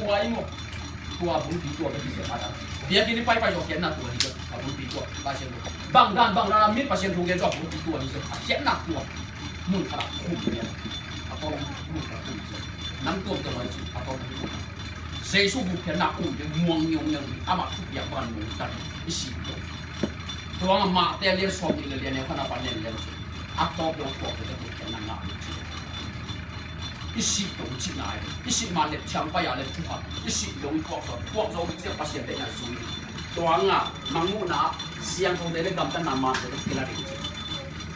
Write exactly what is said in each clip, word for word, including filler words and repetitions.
Tua i maw? Tua bulpi tua ka kizia ka ta. Biakinn i paipai zaw khiatna tua hi cia. A bulpi tua. Pasian tua. Bang dan, bang dan a min Pasian thu gen zaw bulpi tua hi cia. A khiatna tua. Mun khat a khum cia. A tawh mun khat a khum cia. Nam tuam tua mai ci. A tawh mun khat. Jesu gupkhiatna khum cia. Muang ngiau ngiau. Amah thupiak bang mun khat. I sih tua. Tua amah te lian sawm nih le lian neu khat a pan lian lian cia. A tawp dong thuak tua tua tua na ngah tua cia. I sih tua cihna hi. I sih ma lep ciang pai a lep thuak. I sih dong thuak tua thuak zo cia Pasian deihna zui. Tua ngah mangmuhna siangthote le gamtatna mate tua kila ding cia.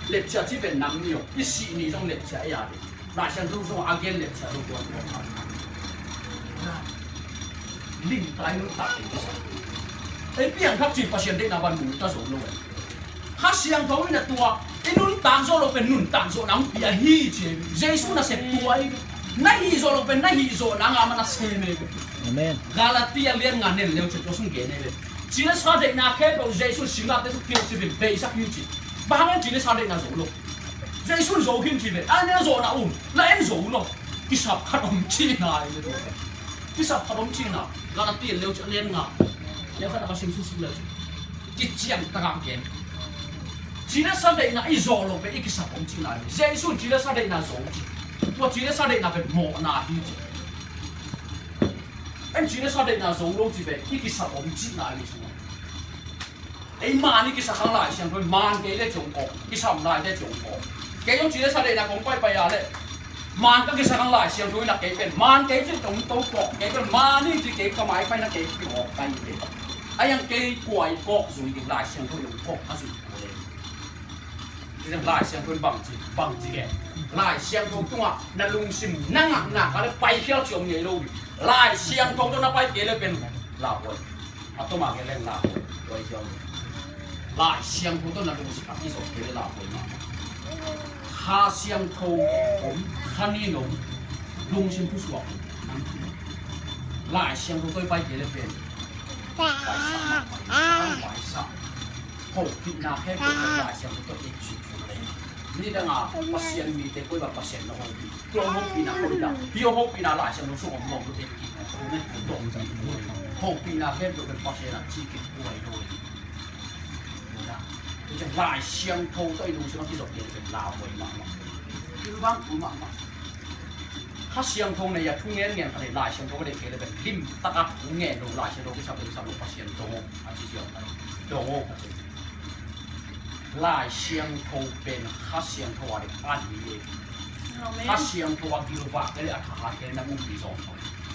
Lep cia ci pen nam ni aw. I sih ni zong lep cia ei a ding. Laisiangtho sungah a gen leh sia lo tuan tuan. Limtai nuntak ding kisa. Ei piangthak ci Pasian deihna ban nuntak zo lo. Kha Siangtho in a tua i nuntak zo lo pen nuntak zo nang pia hi ci. Jesu na sep tua i na hi zo lo pen na hi zo nang a man a sem e. Amen. Galatia lian nga nen leu ci tua sung gen e. Ci le sa deihna khempeuh Jesu singate su piang ci bin beisak hi ci. Bang hang en ci le sa deihna zo lo. Jesu in zo khin ci ve, a nen zawhna um, la en zo lo. Kisap khat om cihna hi ve. Kisap khat om cihna. Galatia leu ci a lian nga. Leu khat a ka sim sisik leu ci. Kician takah gen. Ci le sa deihna i zawh lo ve i kisap om cihna hi ve. Jesu in ci le sa deihna zo ci. Tua ci le sa deihna ve mawhna hi ci. En ci le sa deihna zo lo ci ve i kisap om cihna hi ve. Ei man i kisak hang Lai Siangtho in man kei le ci hong kawk, kisam lai le ci hong kawk. Kei zong ci le sa deihna kong paipai a le man ka kisak hang Lai Siangtho in a kei pen man kei ci hong to kawk, kei pen man i ci kei ka mai pai na kei kihawk kai hi. A yang kei kuai kawk zui ding Lai Siangtho in hong kawk a zui ko le. Lai Siangtho in bangci, bangci ke. Lai Siangtho tungah na lungsim na ngakna ka le paikhial ci om ngei lo ding. Lai Siangtho tawh na pai kei le pen lauhuai. A tawm a gen leng lauhuai. Huai ci om. Lai Siangtho tawh na lungsim a kizop kei le lauhuai mah. Kha Siangtho om, kha nin om, lungsim thusuak om. Lai Siangtho tawh i pai kei le pen. Paisa, paisa, paisa. Hopihna khempeuh Lai Siangtho tawh i ci thu le. Nidang a Pasian mite koi bang Pasian na hopih. Tua hopihna koi bang. Hih hopihna Lai Siangtho sung om lo te. Hopihna khempeuh Pasian a ci kikuai lo. Lai Siangtho tawh i lungsim a kizop kei pen lauhuai mahmah. Kilvang kul mahmah. Kha Siangtho nei a thu ngen ngen kha nei Lai Siangtho ka deih kei le pen limtak a thu ngen lo Lai Siangtho kisap lo kisap lo Pasian dong o a ci ziau kha dong o a ci. Lai Siangtho pen Kha Siangtho a deih a ni e. Kha Siangtho a gilvah kei le a thahat kei le na umpi zawng.